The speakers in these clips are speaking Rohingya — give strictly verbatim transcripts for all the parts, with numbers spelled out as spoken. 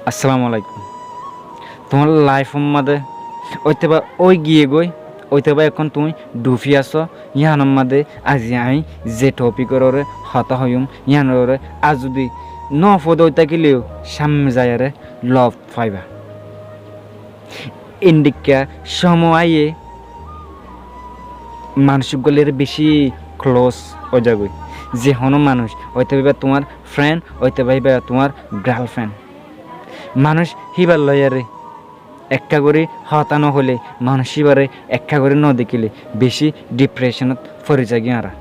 Assalamu alaikum. Tuáñr laifór mazé óiteba ói giyé goi, óiteba ehón tuñí dhufi asó, yíanor mazé aijja añí ze thopikor uore hotá hoiyúm, yíanor uore ar zudi nófode ói tákile yó sámme zaiyóre lof faiba. Endilla cómot aiyé manúic ókkol lói beci klós ói zagói. Ze honó manúic, óiteba íba tuáñr fren, óiteba íba tuáñr garlfren. Manúic híbar lói ekká gorí hotá nohoilé, manúic híbare ekká gorí nodekíle beci dhiprecónot fori zagói añára.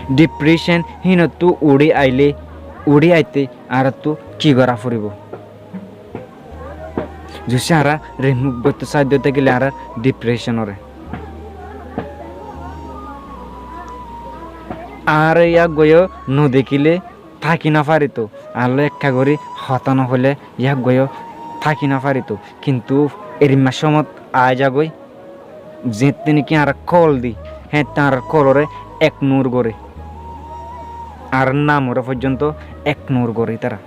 Dhiprecón hínottú uçí ailé, uçí aite añáráttu ki gorá foribóu? Zusi añára rimuf goittó saidde tákile añára dhiprecónoré, añára yían goiyó nodekíle táki nofaritó, añár lói ekká gorí hotá nohoilé yían goiyó táki nofaritó. Kintu erimma cómot aái zagói, zeéñtte néki añára kól di, héeñtte añárar kóloré eknur goré, añárar namoré foijjonto eknur goré ítara.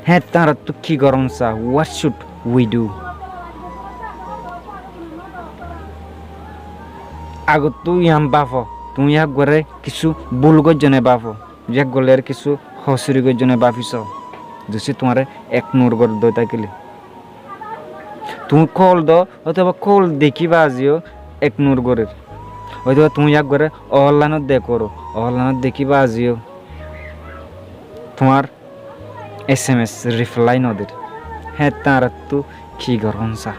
Héeñtte añáráttu ki gorón saá, what should we do? Agottú yían báfo, tuñí yían uggúare kissú búl goijjó né báfo, yían uggúa lói kissú hosúri goijjó né báfi soó, zusi tuáñre eknur gorí dói tákile. Tuñí kól do, óiteba kól dekí baázi yó eknur gorér. Óiteba tuñí yían uggúare onlainot dekóro, onlainot dekí baázi yó tuáñr S M S riflái noder. Héeñtte añáráttu ki gorón saá?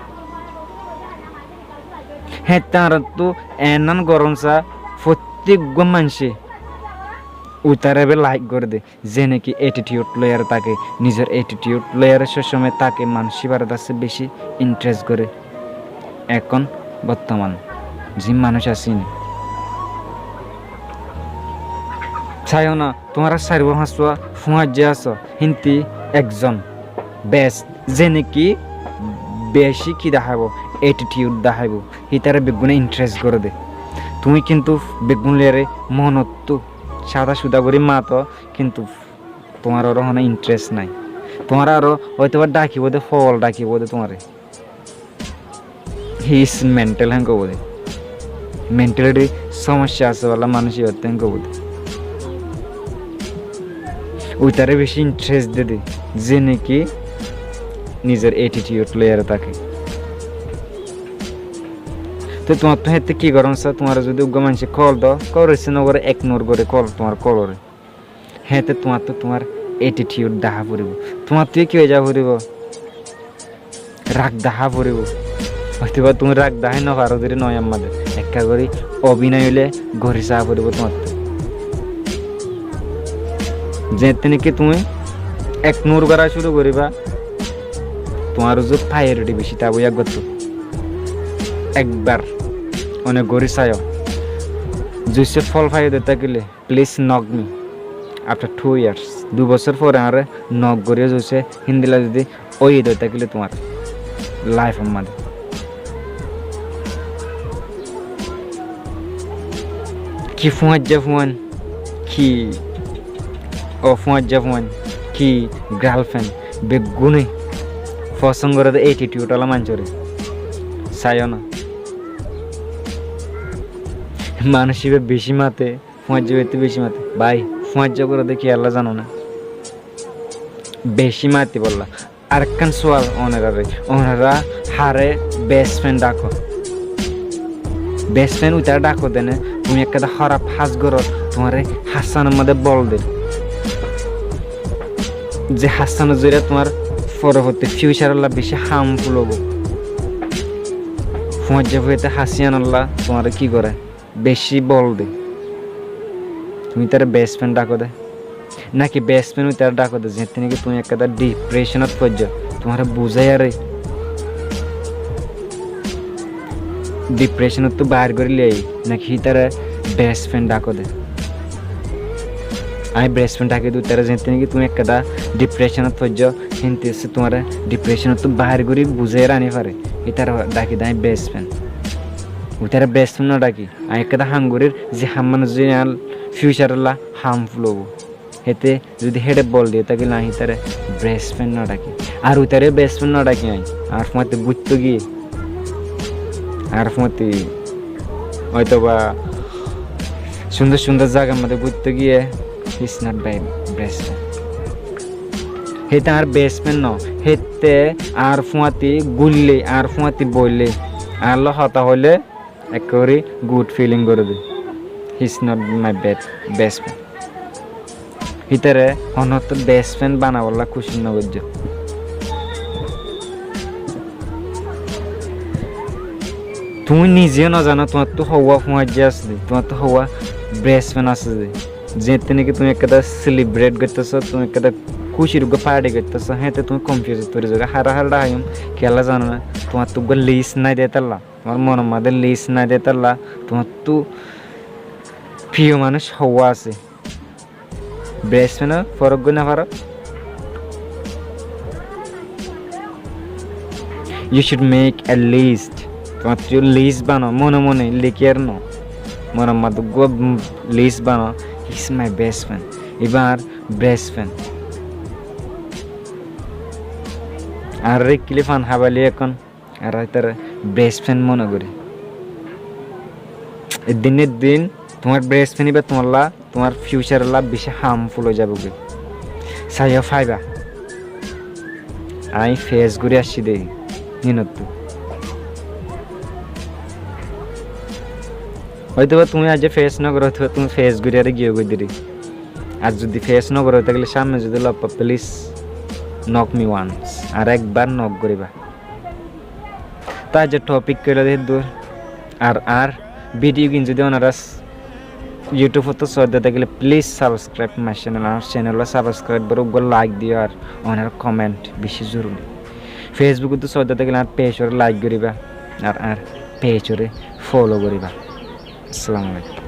Héeñtte añáráttu eén gorón saá, fottíggua maincé uitaré be laik goré de. Ze néki etitiyut loiyaré táke, nizor etitiyut loiyaré sób somoi táke, manúic íbaré dassé beci inthres goré. Ehón bottoman zin manúic asé íni. Saiyó na, tuáñra sairgua fañsgua fúañijja asó, hínti ekzon bes, ze néki beci ki deháibou, etitiyut deháibou, hítare beggúne inthres goré de. Tuñí kintu beggún lóiyaré monottú cáda cúda gorí mato, kintu tuáñr aró honó inthres nái. Tuáñr aró óiteba dhakibóu de, fool dhakibóu de tuáñre. He is mental héen hoibóu de. Mentalitir somosya asé bála manúic íbattú héen hoibóu de. Uitaré beci inthres de de, ze néki nizor etitiyut loiyaré táke. Te tuáñttú héeñtte ki gorón saá, tuáñre zudi uggúa maincé kól do, kól risib nogoré, eknur goré kól, tuáñr kóloré. Héeñtte tuáñttú tuáñr etitiyut dahá foribóu. Tuáñttú ki ói zaa foribóu? Rak dahá foribóu. Óiteba tuñí rak dahái nofaró deri noó, yían mazé ekká gorí obinoi óile gorí saá foribóu tuáñttú. Zeéñtte néki tuñí eknur gorá cúru goríba, tuáñr uzu payoriti beci táibou yían uggúattu. Ekbar one gorí saiyó. Zuicce fol faiyó de tákile, please knock me after two years. Dui bosór fore añáre nok goríyo zuicce, héndilla zudi óiye de tákile tuáñr laifor mazé. Ki fúañijja fúain, ki ofúañijja fúain, ki garlfren, beggúne fosón goré de etitiyut ola maincóre. Saiyó na. Manúic íba beci mate, fúañijja íbattú beci mate. Bái, fúañijja goré de kiyólla zano né? Beci matibolla. Arekkán sual onoraré, onorá haré best friend dhakó? Best friend uitaré dhakó de né, tuñí ekkán hóraf ham goró, tuáñre hásanor mazé bol de. Ze hásanor zoriya tuáñr foroborti future olla beci harmful óibo. Fúañijja fúaite hásiyanolla tuáñre ki goré? Beci bol de. Tuñí taré best friend dhakó de. Náki best friend uitaré dhakó de, zeéñtte néki tuñí ekkán depressionot foijjó, tuáñre buzáiyaré depressionottú baár gorí loi aiyé, náki hítare best friend dhakó de? Añí best friend dhakí de uitaré, zeéñtte néki tuñí ekkán depressionot foijjó, hénte tuáñre depressionottú baár gorí buzáiyaré aní fare, hítare dhakí de añí best friend. Uitaré best friend no dhakí. Añí ekkán ham gorír, ze ham mane zodi añár future olla harmful óibo. Héte zodi héçe bol diye tákile añí ítare best friend no dhaki. Ar uitare best friend no dhaki añí. Añár fúañti gúitto giyé. Añár fúañti óitoba cúndor cúndor zagar modde gúitto giyé. He's not my best friend. Héte añár best friend no. Héte añár fúañti gúille, añár fúañti boille, añár loi hotá hoile ekkebare good feeling goré de. He's not my best, best friend. Ítare honóttu best friend banabólla kucíc no goijjó. Tuñí nize yó no zano tuáñttu houwá fúañti asé de, tuáñttu houwá best friend asé de. Zeéñtte niki tuñí ekkán celebrate goittó só, tuñí ekkán kúcir uggúa party goittó só, héñtte tuñí confuse ói zagói. Hára hára dhaiyum, kiyólla zano né? Tuáñttu uggúa list nái de tálla. Tuáñr monor modde list nái de tálla, tuáñttu priyo manúic houwá asé. Best friend forok goi no faro. You should make a list. Tuáñttu list bano, mone mone likíyar no. Monor modde uggúa, mm, list bano. He's my best friend. Ibá añár best friend. Añáre kile fan hábaili ekkón. Ar ítare best friend mone gorí. Eddin eddin tuáñr best friend ibá tuáñlla, tuáñr future olla beci harmful ói zaibo goi. Saiyó faiba. Añí face gorí aiccí de hínottú. Óitoba tuñí aijja face no goró, óitoba tuñí face gorí aró giyó goi deri. Ar zodi face no goró tákile sámne zodi loffa, please knock me once. Ar ekbar knock goríba. Tó aijja topic óilo de héddur. Ar añár video gin zodi onora YouTube ottu sóidde tákile please subscribe my channel. Añár channel ot subscribe gorí uggúa like diyó ar onora comment beci zoruri. Facebook ottu sóidde tákile añár page ore like goríba ar añár page ore follow goríba. Assalamu alaikum.